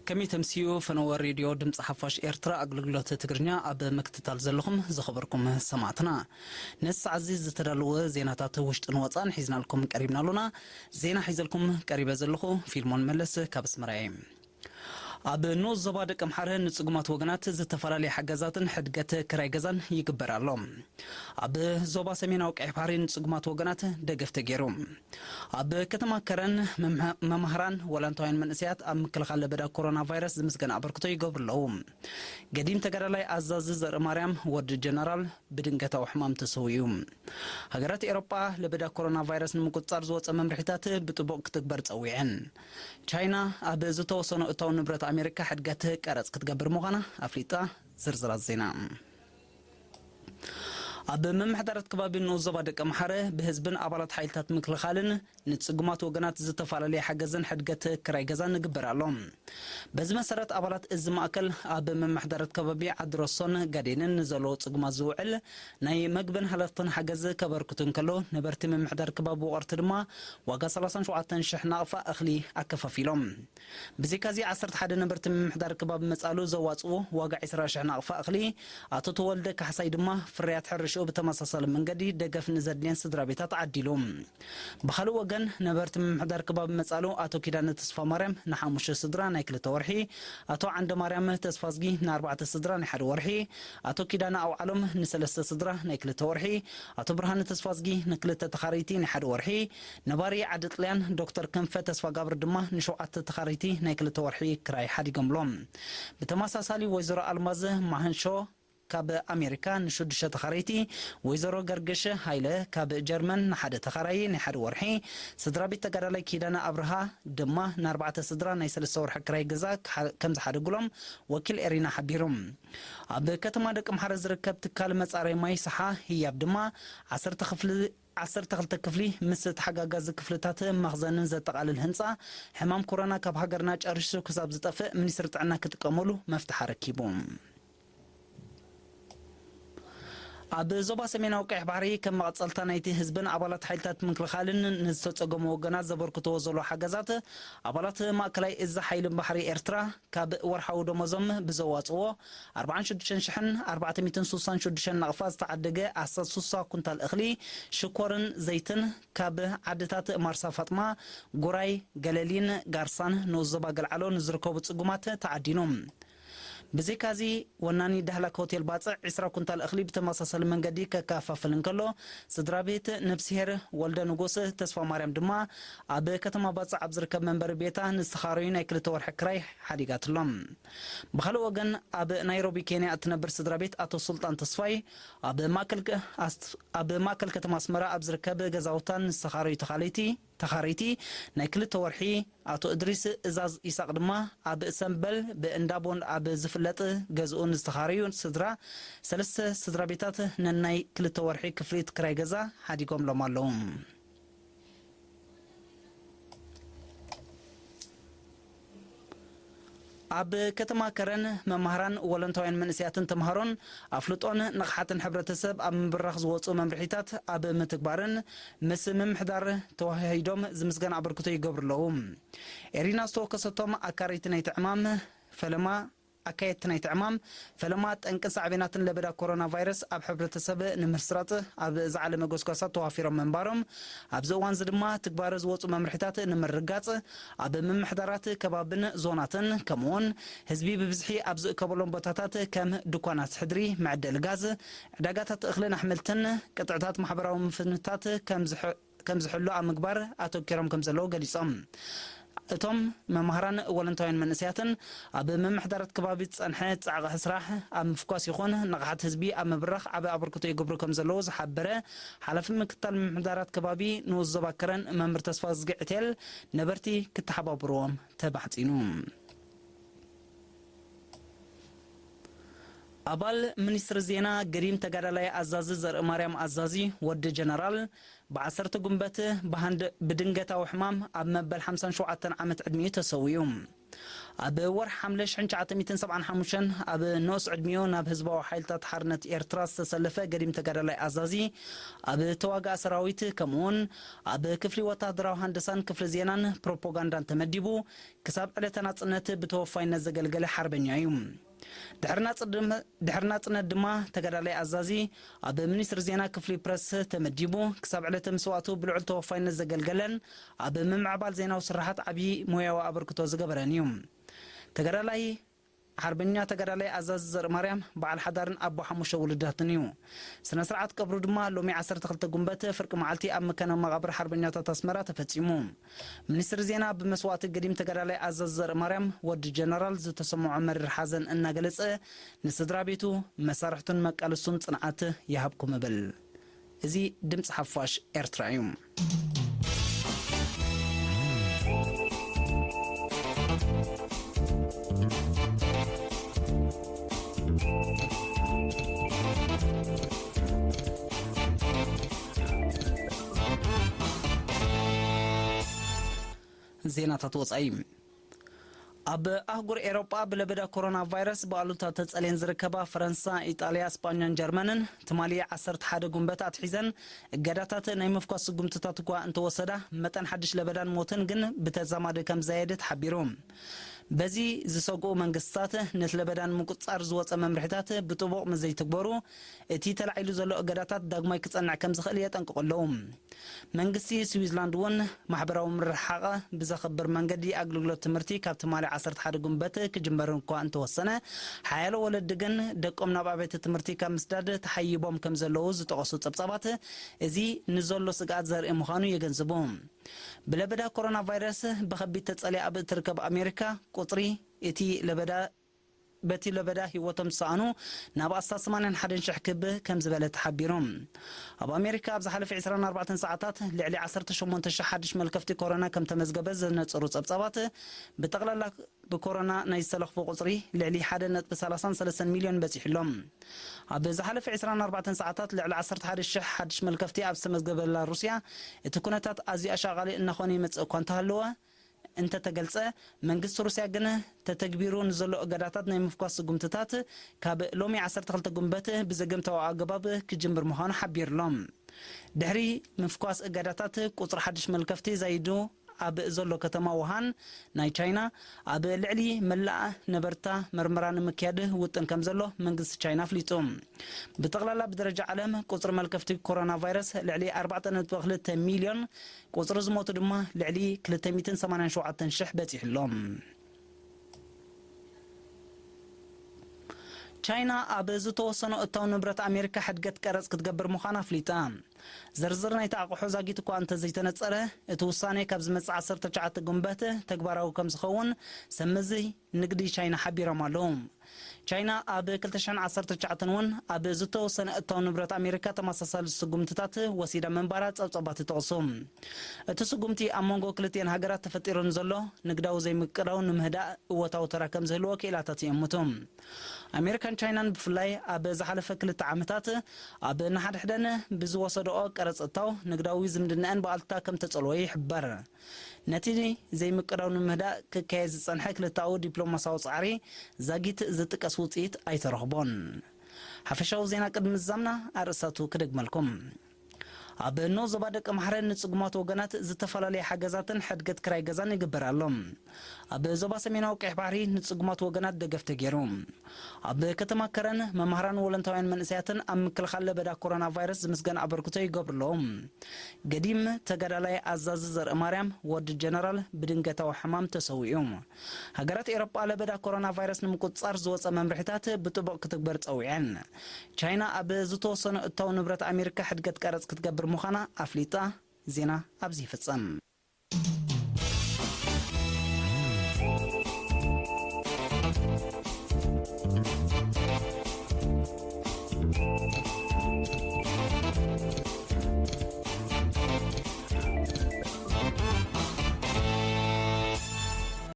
ከመይ ተምስዩ ፈነወ ሬድዮ ድምፂ ሓፋሽ ኤርትራ ኣገልግሎት ትግርኛ ኣብ ምክትታል ዘለኹም ዝኸበርኩም ሰማዕትና። ነዚ ሰዓት እዚ ዝተዳለወ ዜናታት ውሽጥን ወፃእን ሒዝናልኩም ቀሪብና ኣሎና። ዜና ሒዘልኩም ቀሪበ ዘለኹ ፊልሞን መለስ ካብ ኣስመራ እየ። ኣብ ንኡስ ዞባ ደቀምሓረ ንጽጉማት ወገናት ዝተፈላለየ ሓገዛትን ሕድገት ክራይ ገዛን ይግበር ኣሎ። ኣብ ዞባ ሰሜናዊ ቀይሕ ባሕሪ ንጽጉማት ወገናት ደገፍ ተገይሩ። ኣብ ከተማ ከረን መምሃ-፣ መማህራን ወላንታውያን መንእሰያት ኣብ ምክልኻል ለበዳ ኮሮና ቫይረስ ዝምስገን ኣበርክቶ ይገብሩ ኣለዉ። ገዲም ተጋዳላይ ኣዛዚ ዘርኢ ማርያም ወዲ ጀነራል ብድንገታዊ ሕማም ተሰዊኡ። ሃገራት ኤሮጳ ለበዳ ኮሮና ቫይረስ ንምቁጽጻር ዝወጸ መምርሒታት ብጥቡቕ ክትግበር ጸዊዐን። ቻይና ኣብ ዝተወሰኑ እታው ንብረት ኣሜሪካ ሕድገት ቀረጽ ክትገብር ምዃና ኣፍሊጣ። ዝርዝራት ዜና። ኣብ ምምሕዳራት ከባቢ ንኡስ ዞባ ደቀምሓረ ብህዝብን ኣባላት ሓይልታት ምክልኻልን ንጽጉማት ወገናት ዝተፈላለየ ሓገዝን ሕድገት ክራይ ገዛን ንግበር ኣሎ። በዚ መሰረት ኣባላት እዚ ማእከል ኣብ ምምሕዳራት ከባቢ ዓዲ ረሶን ጋዴንን ንዘለዉ ጽጉማት ዝውዕል ናይ መግብን ሃለኽትን ሓገዝ ከበርክቱ እንከሎ፣ ነበርቲ ምምሕዳር ከባቢ ውቕርቲ ድማ ዋጋ ሰላሳን ሸውዓተን ሽሕ ናቕፋ እኽሊ ኣከፋፊሎም። ብዘይካዚ ዓሰርተ ሓደ ነበርቲ ምምሕዳር ከባቢ መጻሉ ዘዋጽዎ ዋጋ ዕስራ ሽሕ ናቕፋ እኽሊ፣ ኣቶ ተወልደ ካሕሳይ ድማ ፍርያት ሕርሽኡ ብተመሳሳሊ መንገዲ ደገፍ ንዘድልየን ስድራ ቤታት ዓዲሉ። ብኻልእ ወገን ነበርቲ ምምሕዳር ከባቢ መጻሉ ኣቶ ኪዳነ ተስፋ ማርያም ንሓሙሽተ ስድራ ናይ ክልተ ወርሒ፣ ኣቶ ዓንደ ማርያም ተስፋዝጊ ንኣርባዕተ ስድራ ናይ ሓደ ወርሒ፣ ኣቶ ኪዳነ ኣውዓሎም ንሰለስተ ስድራ ናይ ክልተ ወርሒ፣ ኣቶ ብርሃነ ተስፋዝጊ ንክልተ ተኻረይቲ ናይ ሓደ ወርሒ፣ ነባሪ ዓዲ ጥልያን ዶክተር ክንፈ ተስፋጋብር ድማ ንሸውዓተ ተኻረይቲ ናይ ክልተ ወርሒ ክራይ ሓዲጎምሎም። ብተመሳሳሊ ወይዘሮ ኣልማዝ ማህንሾ ካብ ኣሜሪካ ንሽዱሽተ ተኻረይቲ፣ ወይዘሮ ገርግሽ ሃይለ ካብ ጀርመን ንሓደ ተኻራዪ ናይ ሓደ ወርሒ፣ ስድራ ቤት ተጋዳላይ ኪዳነ ኣብርሃ ድማ ንኣርባዕተ ስድራ ናይ ሰለስተ ወርሒ ክራይ ገዛ ክሓ-፣ ከም ዝሓደጉሎም ወኪል ኤሪና ሓቢሩ። ኣብ ከተማ ደቂ ምሓረ ዝርከብ ትካል መጻረይ ማይ ሰሓ ህያብ ድማ ዓሰርተ ክፍሊ ዓሰርተ ክልተ ክፍሊ ምስ ተሓጋጋዚ ክፍልታት መኽዘንን ዘጠቓልል ህንጻ፣ ሕማም ኮሮና ካብ ሃገርና ጨሪሱ ክሳብ ዝጠፍእ ሚኒስትሪ ጥዕና ክጥቀመሉ መፍትሓ ረኪቡ። ኣብ ዞባ ሰሜናዊ ቀይሕ ባሕሪ ከም መቐጸልታ ናይቲ ህዝብን ኣባላት ሓይልታት ምክልኻልን ንዝተጸገሙ ወገናት ዘበርክትዎ ዘሎ ሓገዛት፣ ኣባላት ማእከላይ እዚ ሓይልን ባሕሪ ኤርትራ ካብ ወርሓዊ ደሞዞም ብዘዋጽዎ ኣርባዓን ሽዱሽተን ሽሕን ኣርባዕተ ሚእትን ሱሳን ሽዱሽተን ናቕፋ ዝተዓደገ ኣስታት ሱሳ ኩንታል እኽሊ፣ ሽኮርን ዘይትን ካብ ዓድታት ማርሳ ፋጥማ፣ ጉራይ፣ ገለሊን ጋርሳን ንኡስ ዞባ ገልዓሎ ንዝርከቡ ጽጉማት ተዓዲኑ። ብዘይካዚ፣ ወናኒ ዳህላክ ሆቴል ባጽዕ ዕስራ ኩንታል እኽሊ ብተመሳሳሊ መንገዲ ከከፋፍል እንከሎ፣ ስድራ ቤት ነብስሄር ወልደ ንጉስ ተስፋ ማርያም ድማ ኣብ ከተማ ባጽዕ ኣብ ዝርከብ መንበሪ ቤታ ንዝተኻረዩ ናይ ክልተ ወርሒ ክራይ ሓዲጋትሎም። ብኻልእ ወገን፣ ኣብ ናይሮቢ ኬንያ እትነብር ስድራ ቤት ኣቶ ሱልጣን ተስፋይ ኣብ ማእከል ከ-፣ ኣስ-፣ ኣብ ማእከል ከተማ ኣስመራ ኣብ ዝርከብ ገዛውታን ዝተኻረዩ ተኻለይቲ ተኻረይቲ ናይ ክልተ ወርሒ፣ ኣቶ እድሪስ እዛዝ ይሳቕ ድማ ኣብ ሰምበል ብእንዳ ቦንድ ኣብ ዝፍለጥ ገዝኡ ንዝተኻረዩ ስድራ፣ ሰለስተ ስድራ ቤታት ነናይ ክልተ ወርሒ ክፍሊት ክራይ ገዛ ሓዲጎምሎም ኣለዉ። ኣብ ከተማ ከረን መማህራን ወለንታውያን መንእሰያትን ተምሃሮን ኣፍልጦን ንቕሓትን ሕብረተሰብ ኣብ ምብራኽ ዝወፁ መምርሒታት ኣብ ምትግባርን ምስ ምምሕዳር ተዋሃሂዶም ዝምስገን ኣበርክቶ ይገብሩ ኣለዉ። ኤሪና ዝተወከሰቶም ኣካረይቲ ናይቲ ዕማም ፈለማ ኣካየድቲ ናይቲ ዕማም ፈለማ ጠንቅን ሳዕቤናትን ለበዳ ኮሮና ቫይረስ ኣብ ሕብረተሰብ ንምስራጽ ኣብ ዝዓለመ ጎስጓሳት ተዋፊሮም ምንባሮም፣ ኣብዚ እዋን እዚ ድማ ትግባረ ዝወፁ መምርሒታት ንምርጋጽ ኣብ ምምሕዳራት ከባብን ዞናትን ከምኡውን ህዝቢ ብብዝሒ ኣብ ዝእከበሎም ቦታታት ከም ድኳናት ሕድሪ፣ መዕደሊ ጋዝ፣ ዕዳጋታት እኽልን ኣሕምልትን፣ ቅጥዕታት ማሕበራዊ ምፍንታት ከም ዝሕ-፣ ከም ዝሕሉ ኣብ ምግባር ኣተኪሮም ከም ዘለዉ ገሊጾም። እቶም መማህራን ወለንታውያን መንእሰያትን ኣብ ምምሕዳራት ከባቢ ዝጸንሐ ጻዕቒ ስራሕ ኣብ ምፍኳስ ይኹን ንቕሓት ህዝቢ ኣብ ምብራኽ ዓቢ ኣበርክቶ ይገብሩ ከም ዘለዉ ዝሓበረ ሓላፊ ምክትታል ምምሕዳራት ከባቢ ንኡስ ዞባ ከረን መምህር ተስፋዝጊ ዕቴል ነበርቲ ክተሓባበርዎም ተማሕጺኑ። ኣባል ሚኒስትሪ ዜና ገዲም ተጋዳላይ ኣዛዚ ዘርእማርያም ኣዛዚ ወዲ ጀነራል ብዓሰርተ ጉንበት ብሃንድ-፣ ብድንገታዊ ሕማም ኣብ መበል ሓምሳን ሸውዓተን ዓመት ዕድሚኡ ተሰዊኡ። ኣብ ወርሒ ሓምለ ሽሕን ትሽዓተ ሚእትን ሰብዓን ሓሙሽተን ኣብ ንኡስ ዕድሚኡ ናብ ህዝባዊ ሓይልታት ሓርነት ኤርትራ ዝተሰለፈ ገዲም ተጋዳላይ ኣዛዚ፣ ኣብ ተዋጋእ ሰራዊት፣ ከምኡውን ኣብ ክፍሊ ወታደራዊ ሃንደሳን ክፍሊ ዜናን ፕሮፓጋንዳን ተመዲቡ፣ ክሳብ ዕለተ ናጽነት ብተወፋይነት ዘገልገለ ሓርበኛ እዩ። ድሕሪ ናጽ-፣ ድም-፣ ድሕሪ ናጽነት ድማ ተጋዳላይ ኣዛዚ ኣብ ሚኒስትሪ ዜና ክፍሊ ፕረስ ተመዲቡ፣ ክሳብ ዕለተ ምስዋእቱ ብልዑል ተወፋይነት ዘገልገለን ኣብ ምምዕባል ዜናዊ ስራሓት ዓብዪ ሞያዊ ኣበርክቶ ዝገበረን እዩ። ተጋዳላይ፣ ሓርበኛ ተጋዳላይ ኣዛዚ ዘርእማርያም በዓል ሓዳርን ኣቦ ሓሙሽተ ውሉዳትን እዩ። ስነ ስርዓት ቀብሩ ድማ ሎሚ ዓሰርተ ክልተ ጉንበት ፍርቂ መዓልቲ ኣብ መካነ መቓብር ሓርበኛታት ኣስመራ ተፈጺሙ። ሚኒስትሪ ዜና ብመስዋእቲ ገዲም ተጋዳላይ ኣዛዚ ዘርእማርያም ወዲ ጀነራል ዝተሰምዖ መሪር ሓዘን እናገለጸ፣ ንስድራ ቤቱ፣ መሳርሕቱን መቃልስቱን ጽንዓት ይሃብኩም እብል። እዚ ድምጺ ሓፋሽ ኤርትራ እዩ። ዜናታት ወጻኢ። ኣብ ኣህጉር ኤሮጳ ብለበዳ ኮሮና ቫይረስ ብኣሉታ ተጸልየን ዝርከባ ፈረንሳ፣ ኢጣልያ፣ ስጳኛን ጀርመንን ትማሊ ዓሰርተ ሓደ ጉንበት ኣትሒዘን እገዳታት ናይ ምፍኳስ ስጉምትታት እኳ እንተወሰዳ፣ መጠን ሓድሽ ለበዳን ሞትን ግን ብተዛማዲ ከም ዝዛየደ ተሓቢሩ። በዚ ዝሰግኡ መንግስታት፣ ነቲ ለበዳ ንምቁጽጻር ዝወጸ መምርሒታት ብጥቡቕ ምስ ዘይትግበሩ፣ እቲ ተላዒሉ ዘሎ እገዳታት ዳግማይ ክጸንዕ ከም ዝኽእል የጠንቅቑ ኣለዉ። መንግስቲ ስዊዝላንድ እውን ማሕበራዊ ምርሕሓቕ ብዘኽብር መንገዲ ኣገልግሎት ትምህርቲ ካብ ትማሊ ዓሰርተ ሓደ ጉንበት ክጅመር እኳ እንተወሰነ፣ ሓያሎ ወለዲ ግን ደቆም ናብ ኣብያተ ትምህርቲ ካብ ምስዳድ ተሓይቦም ከም ዘለዉ ዝጠቐሱ ጸብጻባት፣ እዚ ንዘሎ ስግኣት ዘርኢ ምዃኑ የገንዝቡ። ብለበዳ ኮሮና ቫይረስ ብኸቢድ ተጸልያ ኣብ እትርከብ ኣሜሪካ፣ ቁጽሪ እቲ ለበዳ በቲ ለበዳ ህይወቶም ዝሰኣኑ ናብ ኣስታት ሰማንያን ሓደን ሽሕ ክብ ከም ዝበለ ተሓቢሩ። ኣብ ኣሜሪካ ኣብ ዝሓለፈ ዕስራን ኣርባዕተን ሰዓታት ልዕሊ ዓሰርተ ሸሞንተ ሽሕ ሓድሽ መልከፍቲ ኮሮና ከም ተመዝገበ ዘነጽሩ ጸብጻባት፣ ብጠቕላላ ብኮሮና ናይ ዝተለኽፉ ቁጽሪ ልዕሊ ሓደ ነጥቢ ሰላሳን ሰለስተን ሚልዮን በጺሑ ኣሎ። ኣብ ዝሓለፈ ዕስራን ኣርባዕተን ሰዓታት ልዕሊ ዓሰርተ ሓደ ሽሕ ሓድሽ መልከፍቲ ኣብ ዝተመዝገበላ ሩስያ፣ እቲ ኩነታት ኣዝዩ ኣሻቓሊ እናኾነ ይመጽእ እኳ እንተሃለወ፣ እንተተገልጸ፣ መንግስቲ ሩስያ ግን ተተግቢሩ ንዘሎ እገዳታት ናይ ምፍኳስ ስጉምትታት ካብ ሎሚ ዓሰርተ ክልተ ጉንበት ብዘገምታዊ ኣገባብ ክጅምር ምዃኑ ሓቢሩ ኣሎ። ድሕሪ ምፍኳስ እገዳታት፣ ቁጽሪ ሓድሽ መልከፍቲ ዛይዱ ኣብ ዘሎ ከተማ ውሃን ናይ ቻይና፣ ኣብ ልዕሊ መላእ ነበርታ መርመራ ንምክያድ ውጥን ከም ዘሎ መንግስቲ ቻይና ኣፍሊጡ። ብጠቕላላ ብደረጃ ዓለም ቁጽሪ መልከፍቲ ኮሮና ቫይረስ ልዕሊ ኣርባዕተ ነጥቢ ክልተ ሚልዮን፣ ቁጽሪ ዝሞቱ ድማ ልዕሊ ክልተ ሚእትን ሰማንያን ሸውዓተን ሽሕ በጺሑ ኣሎ። ቻይና ኣብ ዝተወሰኑ እታው ንብረት ኣሜሪካ ሕድገት ቀረጽ ክትገብር ምዃና ኣፍሊጣ። ዝርዝር ናይቲ ኣቕሑ ዛጊት እኳ እንተዘይተነጸረ፣ እቲ ውሳኔ ካብ ዝመጽእ ዓሰርተ ትሽዓተ ጉንበት ተግባራዊ ከም ዝኸውን ሰብ መዚ ንግዲ ቻይና ሓቢሮም ኣለዉ። ቻይና ኣብ ክልተ ሽሕን ዓሰርተ ትሽዓተን እውን ኣብ ዝተወሰነ እታው ንብረት ኣሜሪካ ተመሳሳሊ ስጉምትታት ወሲዳ ምንባራ ጸብጻባት ይጠቕሱ። እቲ ስጉምቲ ኣብ መንጎ ክልቲኤን ሃገራት ተፈጢሩ ንዘሎ ንግዳዊ ዘይምቅዳው ንምህዳእ እወታዊ ተራ ከም ዝህልዎ ክኢላታት ይእምቱ። ኣሜሪካን ቻይናን ብፍላይ ኣብ ዝሓለፈ ክልተ ዓመታት ኣብ ነሓድሕደን ብዝወሰድኦ ቀረጽ እታው ንግዳዊ ዝምድናኣን ብኣሉታ ከም ተጸልወ ይሕበር። ነቲ ዘይምቅዳው ንምህዳእ ክካየድ ዝጸንሐ ክልተኣዊ ዲፕሎማስያዊ ጻዕሪ ዛጊት ዝጥቀስ ውጽኢት ኣይተረኽቦን። ሓፈሻዊ ዜና ቅድሚ ምዝዛምና ኣርእስታቱ ክደግመልኩም። ኣብ ንኡስ ዞባ ደቂ ማሕረ ንጽጉማት ወገናት ዝተፈላለየ ሓገዛትን ሕድገት ክራይ ገዛን ይግበር ኣሎ። ኣብ ዞባ ሰሜናዊ ቀይሕ ባሕሪ ንጽጉማት ወገናት ደገፍ ተገይሩ። ኣብ ከተማ ከረን መማህራን ወለንታውያን መንእሰያትን ኣብ ምክልኻል ለበዳ ኮሮና ቫይረስ ዝምስገን ኣበርክቶ ይገብሩ ኣለዉ። ገዲም ተጋዳላይ ኣዛዚ ዘርኢ ማርያም ወዲ ጀነራል ብድንገታዊ ሕማም ተሰዊኡ። ሃገራት ኤሮጳ ለበዳ ኮሮና ቫይረስ ንምቁጽጻር ዝወጸ መምርሒታት ብጥቡቕ ክትግበር ጸዊዐን። ቻይና ኣብ ዝተወሰኑ እታው ንብረት ኣሜሪካ ሕድገት ቀረጽ ክትገብር ምዃና ኣፍሊጣ። ዜና ኣብዚ ይፍጸም።